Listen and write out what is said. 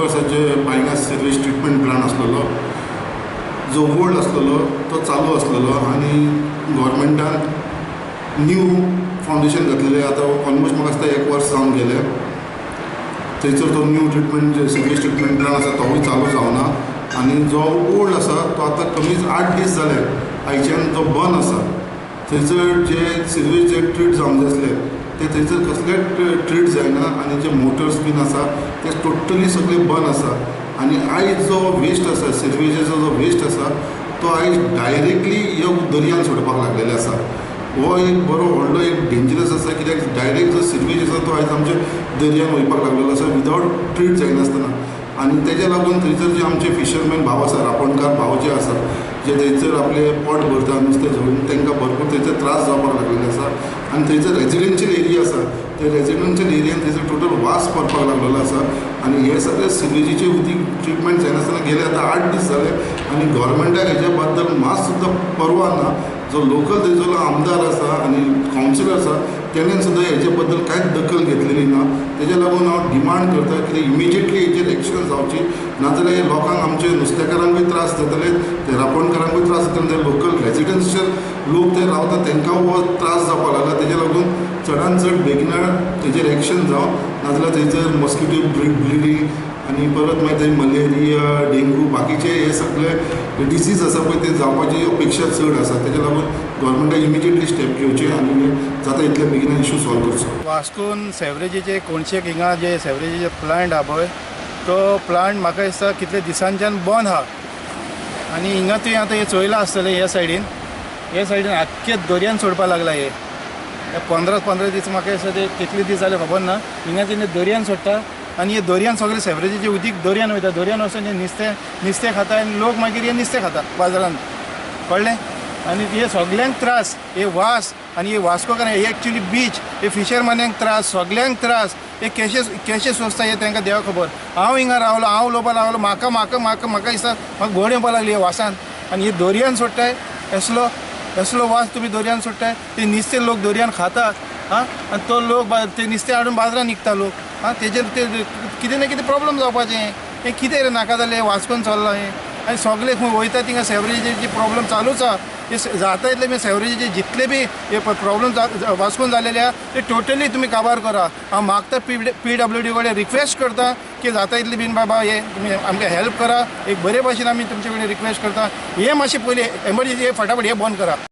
खबर आसा जे Baina sewage treatment plant आसलेलो जो ओल्ड आसलेलो तो चालू आसलेलो आनी गव्हर्मेंटान न्यू फावंडेशन घातलेलें. आतां ऑलमोस्ट म्हाका दिसता एक वर्स जावन गेलें. थंयसर तो न्यू ट्रिटमेंट जे सिवेज ट्रिटमेंट प्लांट आसा तोवूय चालू जावना आनी जो ओल्ड आसा तो आतां कमीच 8 दीस जाले आयच्यान तो बंद आसा. थंयसर जे सिवेज जे ट्रीट जावंक जाय आसले ते थंयसर कसलेच ट्रीट जायना आनी जे मोटर्स बीन आसा ते टोटली सगळे बंद आसा. आनी आयज जो वेस्ट आसा सिवेजाचो जो वेस्ट आसा तो आयज डायरेक्टली ह्या दर्यान सोडपाक लागलेले आसा. हो एक बरो व्हडलो एक डेंजरस आसा कित्याक डायरेक्ट जो सिवेज आसा तो आयज आमच्या दर्यान वयपाक लागलेलो आसा विदावट ट्रीट जायनासतना. आनी तेज्या लागून थंयसर जे आमचे फिशरमॅन भाव आसा, रापणकार भाव जे आसा, जे थंयसर आपले पोट भरता नुस्तें धरून, तांकां भरपूर थंयसर त्रास जावपाक लागलेले आसा. आनी थंयसर रेजिडेन्शियल एरिया आसा, ते रेजिडेन्शियल एरियान थंयसर टोटल वास पडपाक लागलेलो आसा. आनी हे सगळे सिवेजीचे उदीक ट्रिटमेंट जायनासतना गेले आतां 8 दीस जाले आनी गव्हर्मेंटाक हेज्या बद्दल मात सुद्दां पर्वा ना. जो लोकल थंयसरलो आमदार आसा आनी कावन्सिलर आसा तेणेन सुद्दां हेजे बद्दल कांयच दखल घेतलेली ना. तेज्या लागून हांव डिमांड करता की इमिजिएटली हेजेर एक्शन जावची, नाजाल्यार लोकांक आमचे नुस्तेकारांकूय त्रास जातले, ते रापणकारांकूय त्रास जातले, ते लोकल रेजिडेन्शियल लोक ते रावता तांकां हो त्रास जावपाक लागला. तेज्या लागून चडान चड बेगिना तेजेर एक्शन जावं, नाजाल्यार थंयसर मॉस्किटो ब्लिडींग आनी परत मागीर थंय मलेरिया, डेंगू, बाकीचे हे सगळे डिसीज आसा पळय ते जावपाची अपेक्षा चड आसा. तेज्या लागून गव्हर्मेंटान इमिजिएटली स्टेप घेवचे आनी जाता इतले बेगीन इशू सॉल्व करचो. वास्कोन सेवरेजीचे कोणशेक हिंगा जे सेवरेजीचे प्लांट आहा पळय तो प्लांट म्हाका दिसता कितले दिसांच्यान बंद आहा. आनी हिंगा तुवें आतां हें चोयलां आसतलें ह्या सायडीन, ह्या सायडीन आख्खे दर्यान सोडपाक लागला. हे 15-15 दीस म्हाका दिसता ते कितले दीस जाले खबर ना. हिंगा तेणे दर्यान सोडटा आनी हे दर्यान सगळे सेवरेजीचे उदीक दर्यान वयता. दर्यान वचून हे नुस्तें खाता आनी लोक मागीर हे नुस्तें खाता बाजारान, कळ्ळें. आनी हे सगल्यांक त्रास, हे वास आनी हे वास्कोकार हे एक्चुली बीच हे फिशरमॅनांक त्रास, सगल्यांक त्रास. हे केशे केशे सोंसता हे तांकां देवा खबर. हांव हिंगा रावलो, हांव उलोवपाक लागलो, म्हाका म्हाका म्हाका म्हाका दिसता म्हाका गोड येवपाक लागली हे वासान. आनी हे दर्यान सोडटाय असलो असलो वास तुमी दर्यान सोडटाय, ते नुस्तें लोक दर्यान खाता आं, आनी तो लोक ते नुस्तें हाडून बाजारान विकता लोक आं. तेजेर ते कितें ना कितें प्रॉब्लम जावपाचें. हें कितें रे नाका जालें वास्कोन चल्लां हें. आनी सगळे खंय वयता थिंगा सेवरेजीचे प्रॉब्लम चालूच आहा. हे जाता इतले बी सेवरेजीचे जितले बी हे प्रॉब्लम वास्कोन जालेले आहा ते टोटली तुमी काबार करा. हांव मागता PWD कडेन रिक्वेस्ट करता की जाता इतले बीन बाबा हे तुमी आमकां हेल्प करा, एक बरे भाशेन आमी तुमचे कडेन रिक्वेस्ट करता. हे मातशें पयलीं एमर्जन्सी हे फटाफट हे बंद करा.